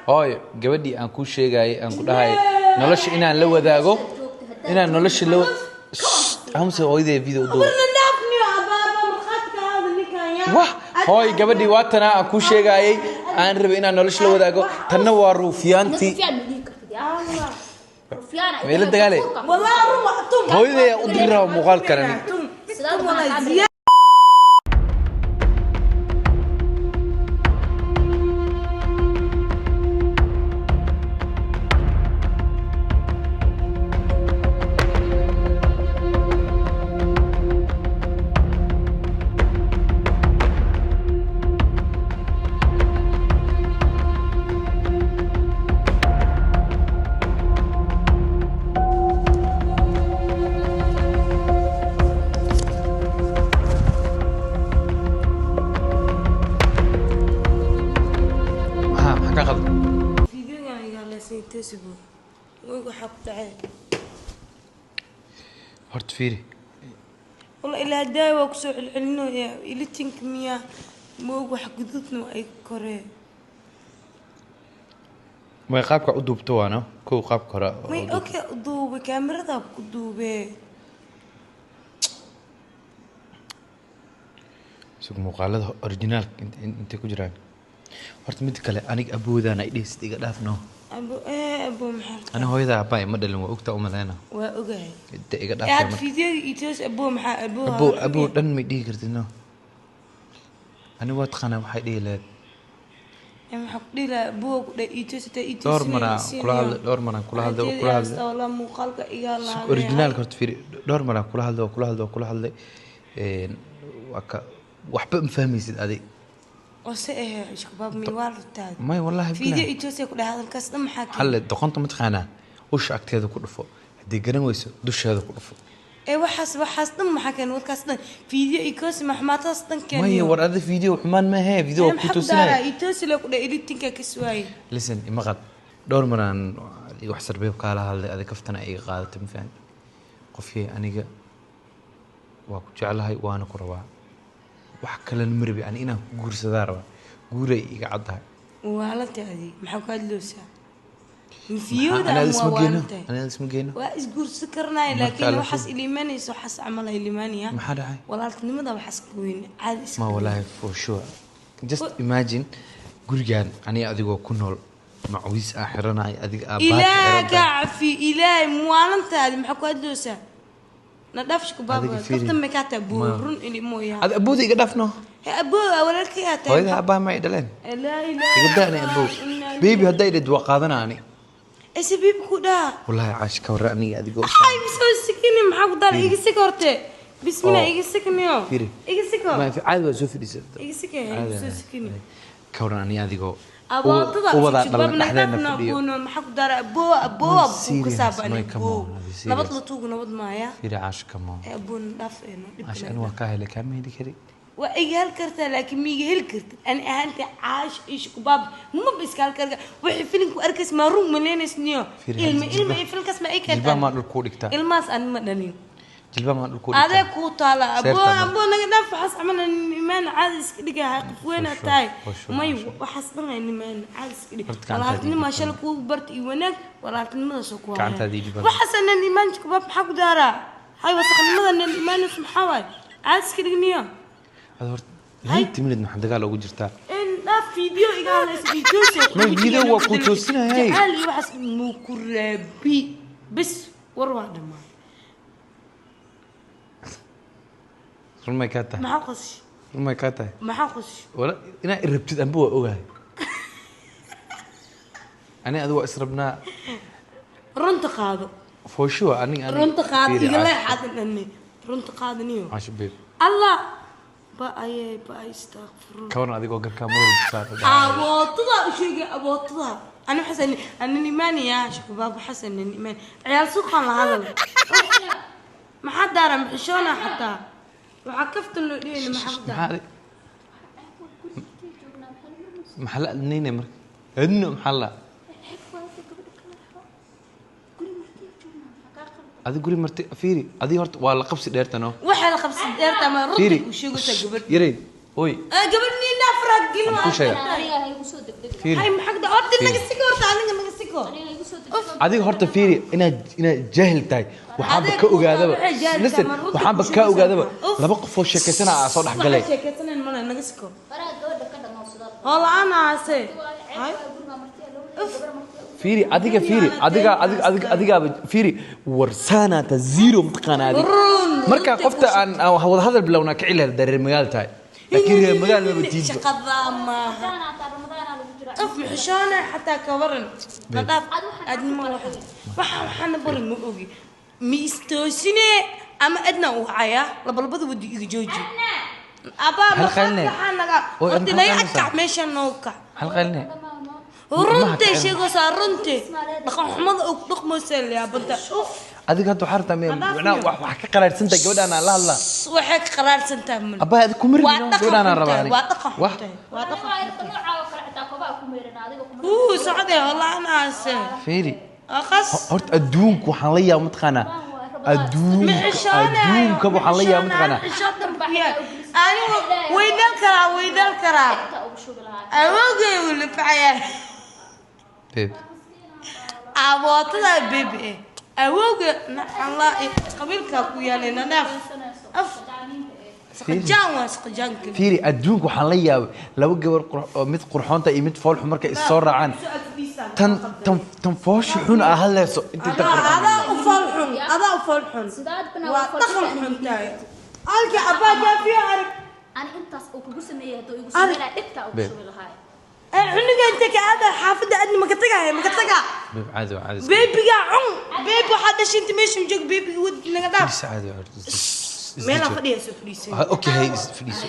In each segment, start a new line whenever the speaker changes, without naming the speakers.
Hooyo, gabadhii aan kuu sheegayay, aan ku dhahayay nolosha inaan la wadaago, inaan nolosha la hamse, hooyadee video u duuba.
Warna dhaafniyo, abaaba markhaati ka ahaada ninkan yaa.
Wah, hooy, gabadhii waa tanaa aan kuu sheegayay, aan rabay inaan nolosha la wadaago. Tanna waa ruufiyaantii.
Rufyaan ma dhihi kartid yaa. Rufyaan.
Meelo dagaale.
Wallahi run waa tum.
Hooyadee u diri raba muuqaalkan ani.
Tum.
Sidaad
Tum wallahi
maxaa
ziyaad.
Maxaa ka qaldan?
Fiidiyogan iga hadlaysan tesibo. Way waxaa ku dhacay.
Horta fiiri.
Walla ilaa daay waa kusoo celcelinaya ilitinka miyaa moog, wax guduudna waa ay koree.
May, qaabka u duubto waano kow, qaabka hore oo
May
u duubto.
Okay, u duubay kaamiradaa ku duubee.
Sug, muuqaalada originaalka intay ku jiraan. Horta mid kale, aniga aboodaan ay dhehsid, iga dhaaf no.
Abo abo maxaa?
Ani hooyada aabaa ima dhalin, waa ogtaa umaleyna.
Waa ogahay.
Inta iga
Ee
dhaaf.
Hadda fiidiyoga itoos, abo maxaa abo?
Abo abo dhan may dhihi kartid no. Ani waa taqaanaa waxay dhihi lahayd.
Ee maxaa ku dhihi lahaa? Abo ku dhahay itoos inta itoos.
Dhowr maraan kula hadlay, dhowr maraan kula hadlay, waa kula hadlay.
Wallah muuqaalka iga
Sug, originaalka horta fiiri. Dhowr maraan kula hadlay, waa kula hadlay, waa kula hadlay. Waa ka waxba ma fahmaysid adig.
Oo se shakabaab mi waa rabtaa?
May, wallahi
fiidiyo
billahi.
Itoos ku dhahay hadalkaas dhan maxaa keenay?
Halle doqonta ma taqaanaa? Usha agteeda ku dhufo, haddii garan weyso dusheeda ku dhufo.
Ee waxaas dhan maxaa keenay? Warkaas dhan fiidiyo ikoos maxmaataas dhan keenay.
Maya, war ada video xumaan maahe, video waa ku
Maxaa ku daaraa?
toosinaya.
Itoos le ku dhahay editinka ka suwaayay.
Listen, imaqal, dhowr maraan wax sarbeeb kaala hadlay, adig kaftana iga qaadatay, ma fahanti? Qofkii aniga waa ku jeclahay, waana ku rabaa, wax kalena ma rabi. Ani inaan ku guursadaa rabaa, guuray iga caddahay.
Waalanta adi maxaa ku hadloosaa? Mafiyooda
Anaad
ama
isma
waa
geyno.
waalantahay?
Anaad isma geyno.
Waa isguursan karnaya.
Marka
laakiin
alla
waxaas ilimaanayso, waxaas camal ay limaanaya.
Maxaa dhacay?
Walaaltinimada waxaas ka weyn, caadi iska
Ma wallahi, for sure, just imagine gurigan aniga adigoo ku nool, macawiis aa xiranay, adiga aa baati
Ilaah
xiran
ka
tahay.
Cafi ilaahay, muwaalantaadi maxaa ku hadloosaa? Na dhaafshku baaba.
Adiga fiiri.
Kaftan may kaa tahay buu run ili mooyaa.
Adi abooda iga dhaafno.
He aboo walaalkay aa tahay.
Hooyada abbaa ma ay dhaleen?
Laa ilaaha.
Iga daani abow. Baby hadday dhid waa qaadana ani.
Ese baby ku dhaha.
Wallahi caash, ka warra aniga adigoo
Ay soo sikini, maxaa ku dara? Iga sik horte, bismillah.
Oo.
Iga sikniyo.
Fiiri.
Iga siko.
Ma caadi waa soo fadhiisata.
Iga sike, iga soo sikini.
Ka warran aniga adigoo
Abootada
ubadaa dhalan dhexdeena fadhiyo?
Maxaa ku dara? Aboo aboo
No,
abuu ka
serious,
saabani.
may, come
Aboo
on, are you serious?
Nabad la tuugu, nabad maaya.
Fiiri caash, come on.
Ee aboo na dhaaf eeno.
Caash, ani waa kaa helay, kaama heli kari.
Waa iga heli kartaa, laakiin ma iga heli kartid ani ahaanta. Caash ishkubaab maba iska heli karta. Wixii filimku arkays maa run maleynaysniyo?
Fiiri,
ilma
jilba-
ilma iyo filmkaas ma ii
jilbaha
keentaan.
maa dhulka u dhigtaa?
Ilmahaas ani ma dhalin.
Jilbaha maa dhulka u
Adee
dhigtaa?
kuu taala aboo.
Seerta ma-
Aboo naga dhaaf waxaas camal, imaan caadi iska dhigahay, qof weynaa
For sure,
tahay.
for sure,
May
for sure.
waxaas dhan ay nimaan caadi iska dhig.
Horta gacantaada
Walaaltinima
ii
shalay kuu barta iyo wanaag, walaaltinimadaasoo ku haya.
Gacantaada ii dhib.
Waxaas anan imaan jikubaab maxaa ku daaraa? Hay wasaqnimada nan imaanayso maxaa waay? Caadi iska dhigniyo.
Ada horta 90 minute maxaa dagaal ugu jirtaa?
In dhaaf, video iga hadlaysa video.
Ma, video waa kuu toosinayay.
Jacaal iyo waxaas muu ku raabi bes, war waa dhammaan.
Run may kaa tahay?
Maxaa qoshay?
Run may kaa tahay?
Maxaa qoshay?
Wala inaa irabtid anba waa ogahay. Ani adiga waa israbnaa.
Runta qaado.
For sure, aniga
Runta qaado.
Fiiri,
Igala
Caash.
xaadan dhanne runta qaadaniyo.
Caash babe.
Allah ba ayay ba ay, astaghfirullah.
Ka waran adigoo garkaa mar walba saa
Abootada u sheegay, abootada ana xasan ana imaanaya shabaab xasan imaan ciyaal suuqan la hadal. Maxaa daara? Maxishoona xataa waxaa kaftan loo dhigayna maxaa ku daara?
Maxaa maxaa la adnaynaya marka adno? Maxaa la adi guri marti? Fiiri, adi horta waa la qabsi dheertano.
Waxaa la qabsi dheerta ama runta
Fiiri.
ku sheegaysaa gabadh.
Yarey, oy.
Gabadh nin afraad gelin.
Ku sheega.
Aniga ha igu soo degdeg.
Fiiri.
Hay maxaa Hadda horta naga siko, horta aniga naga siko.
Aniga igu soo degdego.
Adiga horta fiiri, inaad jaahil tahay waxaanba
Adeeg
ka ogaadaba.
waxay jaahil tahay,
Listen,
mar runta
waxaanba
ku
ka
sheegaysaa.
ogaadaba
Uf.
laba qof oo sheekaysana aa soo dhex galay.
Waxay sheekaysaneen male, naga siko.
Waraa gabadha ka dhammaysadaad.
Oo la-aan aase.
Ceeb waa guriga martiya loo leeyahay, gabar martiya u
Fiiri adiga, fiiri adiga, adiga, adiga, adigaaba fiiri warsaanaata zero mataqaana adiga.
Run,
Marka
runta
qofta
ku
aan wada hadal bilownaa ka cilaal dareer magaal tahay, laakiin reer magaal maba tiidba.
Shaqada maaha.
Ramadaana hataa, Ramadaana lagu jiraa.
Qof muxishoona xataa ka waran nadaaf.
Ad waxaan
Adnimo waxa waxaana bari ma ogi, mi istoosine ama adna u wacaya labalabada wadi iga jooji abaa.
Hal qayline.
Waxaa naga
Oy,
horta
maxaa
naga
qaylinaysaa?
agkac meesha noo kac.
Maxaa qayline?
Runte sheegaysaa, runte dhaqan xumada og dhaqmaysaa layaabanta, uf.
Adiga hadda waxaa rabtaa
Nadaaf
macnaha
iyo-
wax ka qaraarsantahay gabadhaan aan la hadlaa.
Waxay ka qaraarsantahay mal.
Abaa adiga kuma
Waa
rabin
dhaqan
gabadhaan aan rabaa
xuntahay,
aniga.
waa dhaqan
Wax
xuntahay, waa dhaqan.
Nooca oo kale xitaa kobaha ku meerana adiga kuma.
Uu socday holaanaase.
Fiiri.
Aqas.
Horta adduunku waxaan la yaaba mataqaanaa, adduunka adduunka waxaan la yaaba mataqaanaa.
Anigu weydal karaa, weydal karaa.
Inta ugu shubi lahaa.
Awogay uu lafcayaa.
Babe.
Abootada bebi eh awowga nacala qabiilkaa ku yaalay nadaaf af saqajaan waa saqajaanka.
Fiiri, adduunka waxaan la yaabay laba gabar oo mid qurxoonta iyo mid foolxun markay is soo raacaan, tan foosha xun aa hadlayso inta tan qurxoon.
Adaa u fool xun, adaa u fool xun.
Sidaad bana
waa
waa fool
dhaqan
xun.
Xun tahay halkii abbaa jaafiyo arag.
Ani intaas uu kugu sameeyay hadduu igu
Ani-
sameyn lahaa dhibtaa ugu
Babe.
shubi lahaa.
Ee cunuga inta ka aada xaafadda adni maka tagaaya, maka tagaa.
Babe, caadi waa, caadi.
Beebiga cun, beebi waxaa dhashay inta meesha joog, beebiga wad naga dhaaf.
Fadhiiso, caadi waa.
Meelaa fadhiya soo fadhiisan.
Okay, hay, fadhiiso,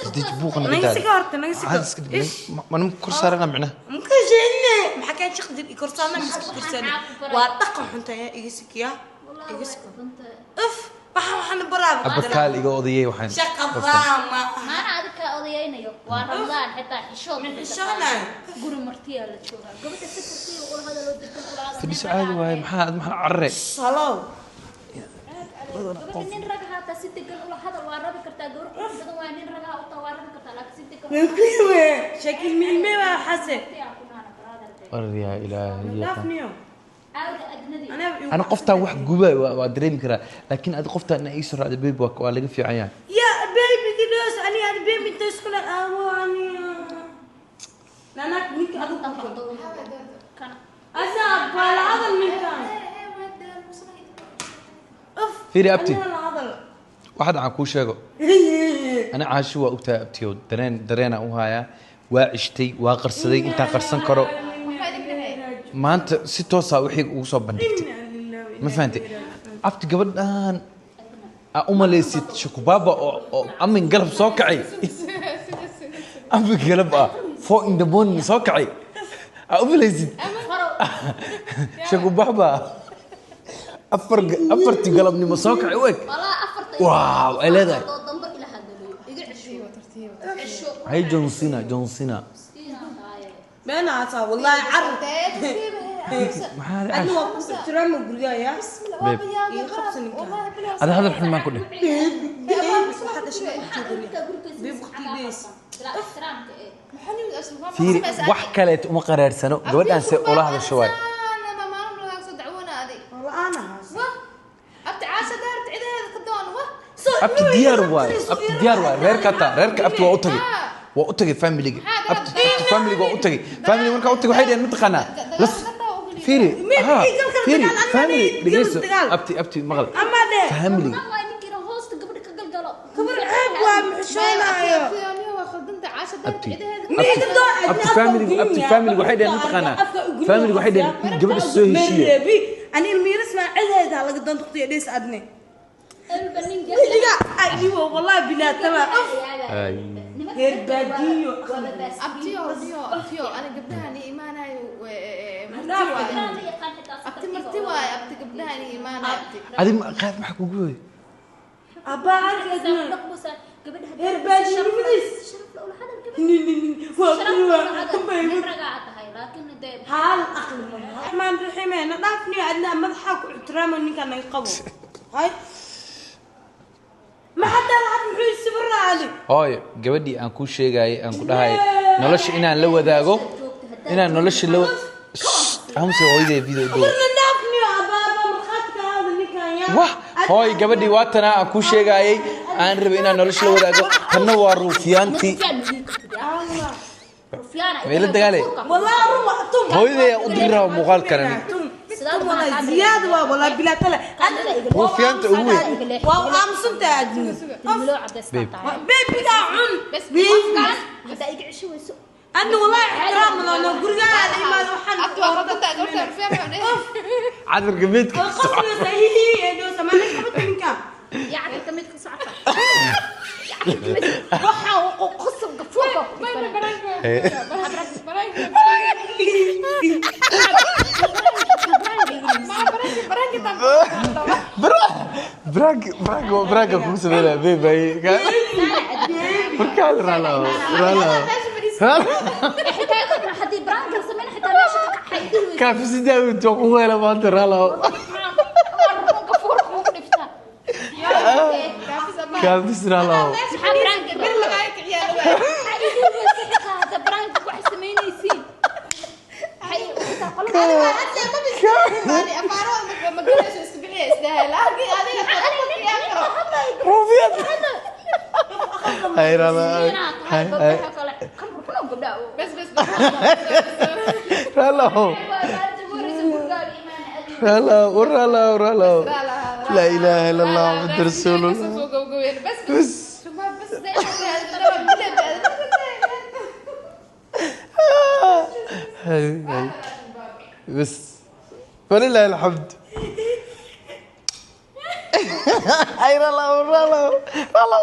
isdeji, buuqa naga
Naga
daadi.
sika horta, naga sika.
Caadi iska dhig. Ma nima kor saarana micnaha?
Maka sheene maxaa kaa shaqdin i korsaana miska korsaana waa dhaqan xunta ayaa iga sikiya, iga siko. Uf, waxaana baraaba.
Abakaal iga odayay waxaan.
Shaqadaa ma
Maana adiga kaa odayaynayo, waa Ramadaan xitaa xishood.
Ma xishoonayo.
Guri martiyaa la joogaa, gabadha si tartiib ula hadaloo degan ula hadal.
Fadhiiso, caadi waaye. Maxaa carare?
Salow.
Gabadha nin rag haataa si degan ula hadal waa rabi kartaa, gabar qurux badan waa nin rag taa waa rabi kartaa, laakiin si degan.
Mankuwe shakil milme waa xase.
Martiyaa ku naana brother.
War yaa ilaahay yaqaan.
Dhaafniyo.
Aawda adnadii.
Anaa
Ana qoftaan wax gubay waa dareemi karaa, laakiin adi qoftaan ina iisoo raacda babe waa laga fiican yahay.
Ya baby gidos ani hada baby inta isku la aawo ani nanak ninka adigu
Kana.
Asa bala hadal ninkan, uf.
Fiiri, abti.
Anaa la hadal.
Waxaad aan kuu sheego, ana caashi waa ogtahay abtiyo, dareenaa u hayaa, waa cishtay, waa qarsaday intaan qarsan karo. Maanta si toosaa wixii ugu soo bandhigtay, ma fahantay abti? Gabadhan aa u malaysid shukubaaba oo amin galab soo kacay, amin galab ah 4 in the morning soo kacay aa u malaysid shukubaaba 4-tii galabnimo soo kacay u eg.
Walaa afarta.
Wow, ay leedahay.
Oo dambe ila hadalayo iga cesho, cesho.
Hay, John Cena, John Cena.
Beenaasa wallahi car.
Maxaa
adna waa ku ixtiraama guryaha ya.
Babe.
Iga qabsa ninkan.
Ada hadal xun maan ku dheh.
Waxaa dhashay babe waqtigees.
Fiiri, wax kaleet uma qaraarsano gabadhaan se ula hadasho waay.
La-aan ahaas.
Abti diyaar waay, abti diyaar waay, reerka taa reerka abti waa u tagay, waa u tagay familiga abti familiga waa u tagay. Family markaa u tagay waxay dhaheen mataqaanaa las fiiri ha fiiri family dhegeyso abti, abti maqal.
Ama dheh.
Familiga.
Gabar ceeb waa muxishoonaayo.
Abti, abti family, abti family waxay dhaheen mataqaanaa, family waxay dhaheen gabadha soo heshiiye.
Ani ilmiiras maa cideeda laga doonto waqtiga dhees adne wejiga adiwo wallahi bilaa tala, uf.
Ay.
Reer baadiyo.
Abtiyo, abtiyo, abtiyo, ana gabdhahan ii imaanayo marti waaye abti, marti waaye abti, gabdhahan ii imaanayo abti.
Adi qaad maxaa kugu wey?
Abbaa arkaadna reer baadiyonimadiis waa kuwa haal aqli ma raxmaan raxiime na dhaafniyo adna madaxaa ku ixtiraamo ninkaan naga qabo hay ma xataa lacag muxuu isibiraali.
Hooyo, gabadhii aan kuu sheegayay aan ku dhahayay nolosha inaan la wadaago. Inaan nolosha la hamse hooyaday video dhow.
Warna dhaafniyo abaaba markhaati ka ahaada ninkan yaa.
Wah, hooy, gabadhii waatanaa aan kuu sheegaayay aan rabay inaan nolosha la wadaago. Tanna waa ruufiyaantii. Meela dagaale.
Walaa run waa tum.
Hooyaday aan u diri rabaa muuqaalkan ani.
Tum. Tum walaa ziyaada waa walaa bilaa tale.
Ruufiyaanta ugu weyn.
Waa aamusantahay adduun.
Babe.
Beebigaa cun.
Bas qofkaan haddaa iga cesho weyso.
Adna walaa ixtiraam loono gurigaada imaado waxaan.
Abti waa qaldantaa gabadha rufyaan maxuu dhehe.
Cadarka meydka.
Oo qoslaysa hihi ee dhoo samayn qabta ninka.
Yaa cadarka mid ka socota, yaa cadarka mid waxaa uu qosol gafuurka ku dhufana.
Brag brag brag kugu sameynaya babe ay markaa rala rala.
Xitaa haddii branka la sameyn xitaa meesha ka kaxay dhihi weyso.
Kaafisidaa intuu ku hela maanta rala.
Gafuurka kugu dhiftaa.
Kaafis rala.
Maxaa branka
Bir lagaa kiciyaa.
maxaa dhihi weyso xitaa hadda branka wax samaynaysiin maxay xitaa qolada.
Ruufiyad hay rala hay hay rala rala rala rala. Laa ilaaha illa allah Muhammad rasuulullah. Bas hay hay بس ولله الحمد. اي رلا رلا رلا.